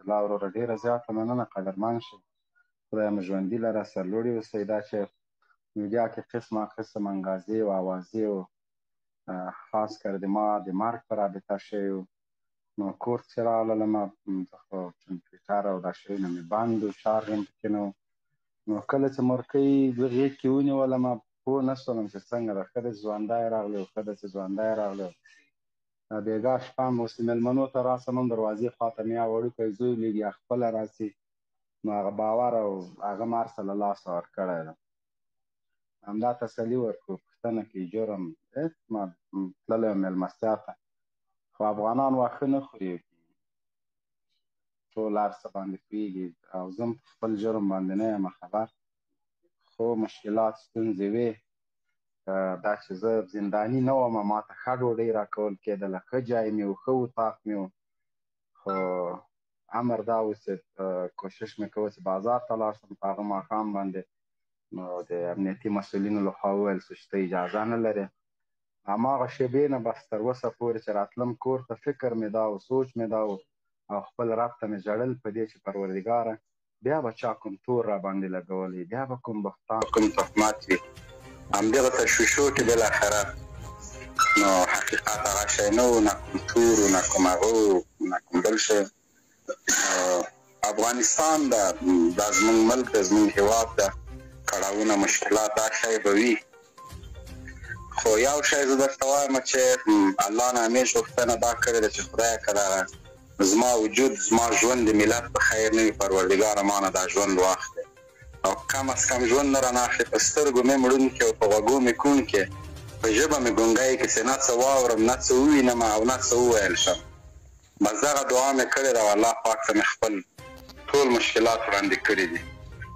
عبدالله وروره، ډېره زیاته مننه، قدرمن شئ، خدای مو ژوندي لره، سرلوړي اوسئ. دا چې میډیا کې قسمه قسم انګازې او اوازې او خاص کر د ما د مرګ په رابطه شوی، نو کور ته چې راغلم، زه خو کمپیوټر او دا شیونه مې بند و، چارج هم پکې نه و. نو کله چې مرکۍ زه غېږ کې ونیولم، پوه نه شولم چې څنګه ده، ښه ده چې ژوندی راغلی او ښه ده چې ژوندی راغلی. بېګا شپه هم اوس مېلمنو ته راسم، هم دروازې خواته مې یا وړوکی زوی لېږي یا خپله راسي، نو هغه باور او هغه ما هر څه له لاسه ورکړی ده. همدا تسلي ورکړو، پوښتنه کوي جرم هېڅ، ما تللی وم مېلمستیا ته، خو افغانان واښه نه خوري، ټول هر څه باندې پوهېږي او زه هم په خپل جرم باندې نه یم خبر، خو مشکلات ستونزې وې. دا چې زه زنداني نه وم، ما ته ښه ډوډۍ راکول کېدله، ښه جای مې و، ښه اتاق مې و، خو امر دا و چې کوشش مې کوه چې بازار ته لاړ شم. په هغه ماښام باندې نو د امنیتي مسؤلینو لخوا وویل شو چې ته اجازه نه لرې. هماغه شېبې نه بس تر اوسه پورې چې راتلم کور ته، فکر مې دا و، سوچ مې دا و او خپل رب ته مې ژړل په دې چې پروردګاره بیا به چا کوم تور را باندې لګولی، بیا به کوم بهتان کوم تهمت وي. همدغه تشویشو کې بالاخره نو حقیقت هغه شی نه و، نه کوم تور و، نه کوم هغه و، نه کوم بل شی. افغانستان ده، دا زموږ ملک ده، زموږ هیواد ده، کړاوونه مشکلات دا شی به وي، خو یو شی زه درته وایم چې الله نه همیش غوښتنه دا کړې ده چې خدایه که دغه زما وجود زما ژوند د ملت په خیر نه وي، پروردګاره ما نه دا ژوند واخلې او کم از کم ژوند نه رانه اخلې، په سترګو مې مړون کې او په غوږو مې کوڼ کې، په ژبه مې ګونګی کې چې نه څه واورم، نه څه ووینم او نه څه وویل شم. بس دغه دعا مې کړې ده او الله پاک ته مې خپل ټول مشکلات وړاندې کړي دي.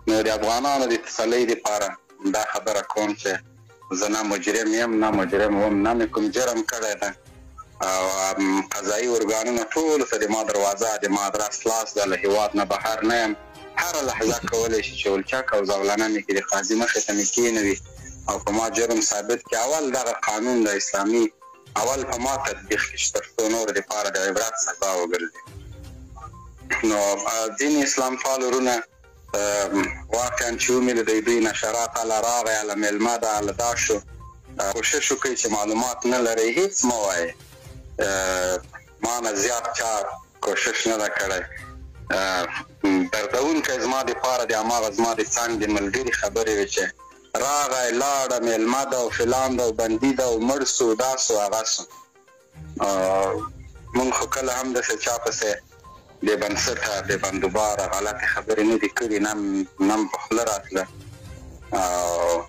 نو د افغانانو د تسلۍ دپاره دا خبره کوم چې زه نه مجرم یم، نه مجرم وم، نه مې کوم جرم کړی ده او قضایي ارګانونه ټولو ته د ما دروازه، د ما ادرس خلاص ده، له هیواد نه بهر نه یم. هره لحظه کولی شي چې ولچک او زولنه مې کې د قاضي مخې ته مې کښېنوي او په ما جرم ثابت کړي. اول دغه قانون د اسلامي اول په ما تطبیق کړي چې تر څو نورو دپاره د عبرت سزا وګرځي. نو ځینې اسلامپال ورونه واقعا چې ومې لیدی دوی نشرات هله راغی، هله مېلمه ده، هله دا شو. کوشش وکړئ چې معلومات نه لرئ هېڅ مه وایئ. ما نه زیات چا کوشش نه ده کړی. دردونکی زما دپاره د هماغه زما د څنګ د ملګري خبرې وې چې راغی لاړه مېلمه ده او فلان ده او بندي ده او مړ سو، دا سو هغه سو. مونږ خو کله هم داسې چا پسې بې بنسټه بې بندوباره غلطې خبرې نه دي کړي، نه په خوله راتله او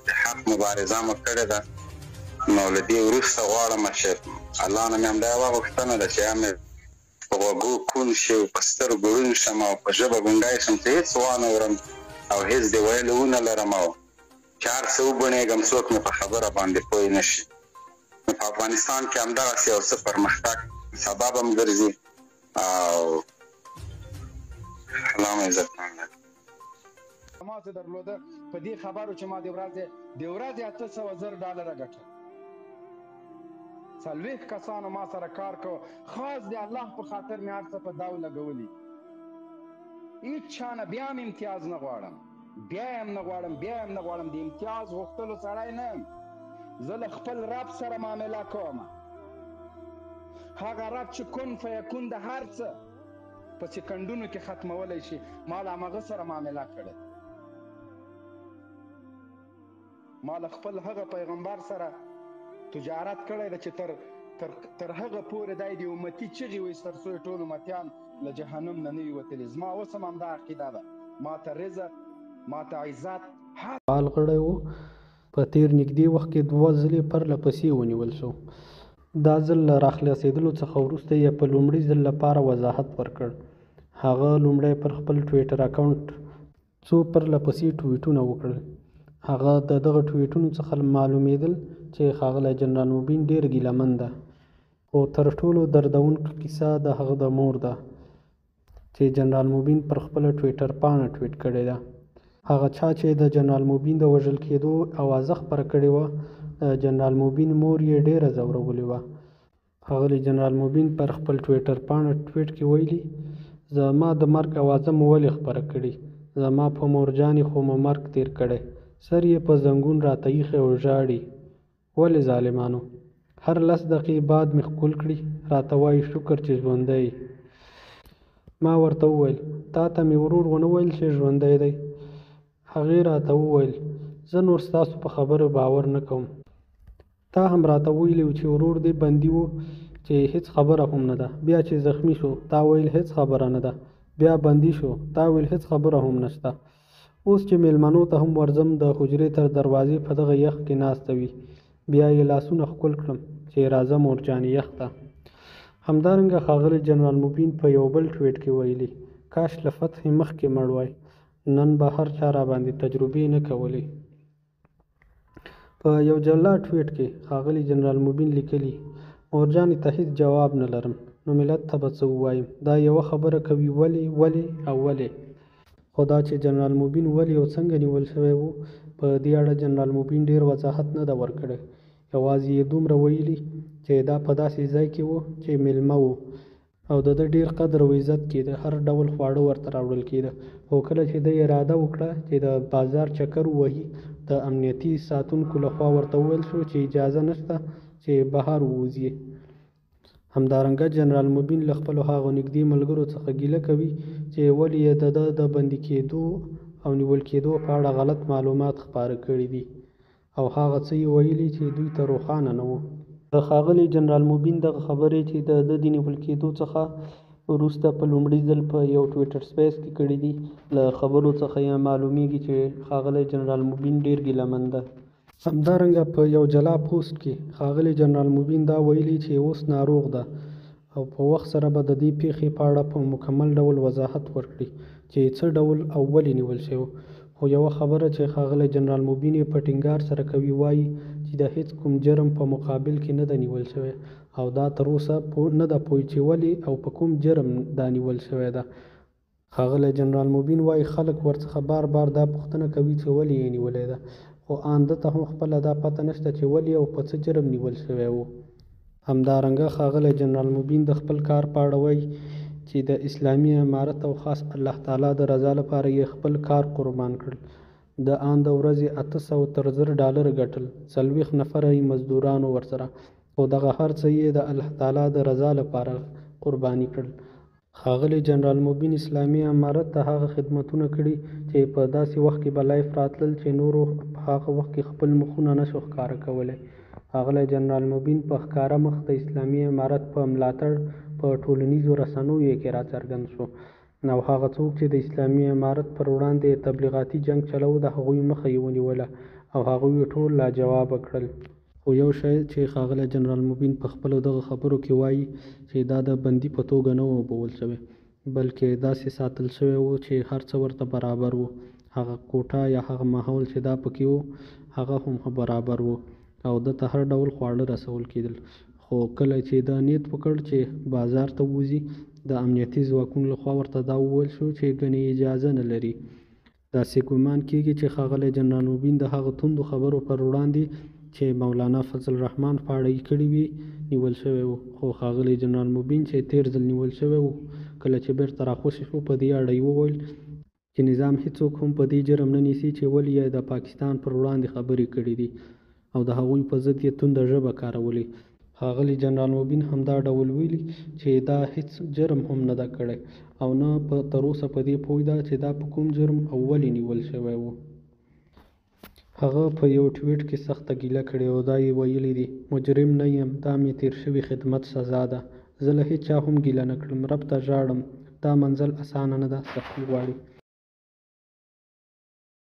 د حق مبارزه مو کړې ده. نو له دې وروسته غواړم چې الله نه مې همدا یوه غوښتنه ده چې یا مې په غوږو کوڼ شي او په سترګو ړوند شم او په ژبه ګونګی شم چې هېڅ وانه ورم او هېڅ د ویلو ونه لرم او چې هر څه وبڼېږم څوک مې په خبره باندې پوه نه شي. نو په افغانستان کې همدغسې یو څه پرمختګ سبب هم ګرځي او الله مو عزتمند لري. ما څه درلوده په دې خبرو چې ما د ورځې 800,000 ډالره ګټل. 40 کسانو ما سره کار کوه، خاص د الله په خاطر مې هر څه په داو لګولي. هیڅ چا نه بیا هم امتیاز نه غواړم، بیا هم نه غواړم، بیا هم نه غواړم. د امتیاز غوښتلو سړی نه یم. زه له خپل رب سره معامله کوم، هغه رب چې کن فیکون د هر څه په سیکنډونو کې ختمولی شي، ما له هماغه سره معامله کړې. ما له خپل هغه پیغمبر سره تجارت کړی ده چې تر هغه پورې دی د امتي چغې وایي تر څو یې ټول امتیان له جهنم نه نه وي وتلي. زما اوس هم همدا عقیده ده، ما ته رزق، ما ته عزت هر فعال غړی و. په تېر نږدې وخت کې 2 ځلې پرله پسې ونیول شو. دا ځل له راخلاصېدلو څخه وروسته یې په لومړي ځل لپاره وضاحت ورکړ. هغه لومړی پر خپل ټویټر اکاونټ څو پرله پسې ټویټونه وکړل. هغه د دغه ټویټونو څخه معلومېدل چې ښاغلی جنرال مبین ډېر ګیلهمن ده، خو تر ټولو دردونکې کیسه د هغه د مور ده چې جنرال مبین پر خپله ټویټر پاڼه ټویټ کړې ده. هغه چا چې د جنرال مبین د وژل کېدو اوازه خپره کړې وه، د جنرال مبین مور یې ډېره ځورولې وه. ښاغلي جنرال مبین پر خپل ټویټر پاڼه ټویټ کې ویلي، زما د مرګ اوازه مو ولې خپره کړې؟ زما په مورجانې خو مو مرګ تېر کړی. سر یې په زنګون راته ایښی او ژاړي. ولې ظالمانو؟ هر لس دقیقې بعد مې ښکل کړي، راته وایي شکر چې ژوندی یې. ما ورته وویل، تا ته مې ورور ونه ویل چې ژوندی دی؟ هغې راته وویل، زه نور ستاسو په خبرو باور نه کوم. تا هم راته ویلي و چې ورور دې بندي و چې هېڅ خبره هم نه ده، بیا چې زخمي شو تا ویل هېڅ خبره نه ده، بیا بندي شو تا ویل هېڅ خبره هم نشته. اوس چې مېلمنو ته هم ورځم د حجرې تر دروازې په دغه یخ کې ناسته وي، بیا یې لاسونه ښکل کړم چې راځه مورجانې یخ ده. همدارنګه ښاغلي جنرال مبین په یو بل ټویټ کې ویلي، کاش له فتحې مخکې مړ وای، نن به هر چا راباندې تجربې نه کولې. په یو جلا ټویټ کې ښاغلي جنرال مبین لیکلي، مورجانې ته هیڅ جواب نه لرم، نو ملت ته به څه ووایم، دا یوه خبره کوي ولې، ولې او ولې؟ خو دا چې جنرال مبین ولې او څنګه نیول شوی و، په دې اړه جنرال مبین ډېر وضاحت نه ده ورکړی، یوازې یې دومره ویلي چې دا په داسې ځای کې و چې مېلمه و او د ده ډېر قدر او عزت کېده، هر ډول خواړه ورته راوړل کېده، خو کله چې ده اراده وکړه چې د بازار چکر ووهي، د امنیتي ساتونکو له خوا ورته وویل شو چې اجازه نشته چې بهر ووځي. همدارنګه جنرال مبین له خپلو هغو نږدې ملګرو څخه ګیله کوي چې ولې یې د ده د بندي کېدو او نیول کېدو په اړه غلط معلومات خپاره کړي دي او هغه څه یې ویلي چې دوی ته روښانه نه وو. د ښاغلي جنرال مبین دغه خبرې چې د ده د نیول کېدو څخه وروسته په لومړي ځل په یو ټویټر سپیس کې کړي دي، له خبرو څخه یې معلومیږي چې ښاغلی جنرال مبین ډېر ګیله من ده. همدارنګه په یو جلا پوسټ کې ښاغلي جنرال مبین دا ویلي چې اوس ناروغ ده او په وخت سره به د دې پېښې په اړه په مکمل ډول وضاحت ورکړي چې څه ډول او ولې نیول شوی و. خو یوه خبره چې ښاغلی جنرال مبین یې په ټینګار سره کوي وایي چې د هېڅ کوم جرم په مقابل کې نه ده نیول شوی او دا تر اوسه نه ده پوه چې ولې او په کوم جرم دا نیول شوی ده. ښاغلی جنرال مبین وایي خلک ورڅخه بار بار دا پوښتنه کوي چې ولې یې نیولی ده، خو آن ده ته هم خپله دا پته نشته چې ولې او په څه جرم نیول شوی و. همدارنګه ښاغلی جنرال مبین د خپل کار په اړه وایي چې د اسلامي امارت او خاص الله تعالی د رضا لپاره یې خپل کار قربان کړ. ده آن د ورځې 800 تر 1000 ډالر ګټل، 40 نفره یې مزدوران وو ورسره، خو دغه هر څه یې د الله تعالی د رضا لپاره قرباني کړل. ښاغلي جنرال مبین اسلامي امارت ته هغه خدمتونه کړي چې په داسې وخت کې به لایف راتلل چې نورو په هغه وخت کې خپل مخونه نه شو ښکاره کولی. ښاغلی جنرال مبین په ښکاره مخ د اسلامي امارت په ملاتړ په ټولنیزو رسنیو کې راڅرګند شو او هغه څوک چې د اسلامي امارت پر وړاندې یې تبلیغاتي جنګ چلوه د هغوی مخه یې ونیوله او هغوی یې ټول لاجوابه کړل. خو یو شی چې ښاغلی جنرال مبین په خپلو دغه خبرو کې وایي چې دا د بندي په توګه نه و بوول شوی، بلکې داسې ساتل شوی و چې هر څه ورته برابر و، هغه کوټه یا هغه ماحول چې دا پکې و هغه هم برابر و او ده ته هر ډول خواړه رسول کېدل. خو کله چې ده نیت وکړ چې بازار ته ووځي، د امنیتي ځواکونو لخوا ورته دا وویل شو چې ګنې اجازه نه لري. داسې ګومان کېږي چې ښاغلی جنرال مبین د هغه توندو خبرو پر وړاندې چې مولانا فضل الرحمن په اړه یې کړې وې نیول شوی و. خو ښاغلی جنرال مبین چې تېر ځل نیول شوی و، کله چې بېرته راخوشې شو په دې اړه یې وویل چې نظام هېڅوک هم په دې جرم نه نیسي چې ولې یې د پاکستان پر وړاندې خبرې کړې دي او د هغوی په ضد یې تونده ژبه کارولې. ښاغلي جنرال مبین همدا ډول ویلي چې دا هېڅ جرم هم نه ده کړی او نه په تر اوسه په دې پوه ده چې دا په کوم جرم او ولې نیول شوی و. هغه په یو ټویټ کې سخته ګیله کړې او دا یې ویلي دي، مجرم نه یم، دا مې تېر شوي خدمت سزا ده. زه له هېچا هم ګیله نه کړم، رب ته ژاړم. دا منزل اسانه نه ده، سختي غواړي.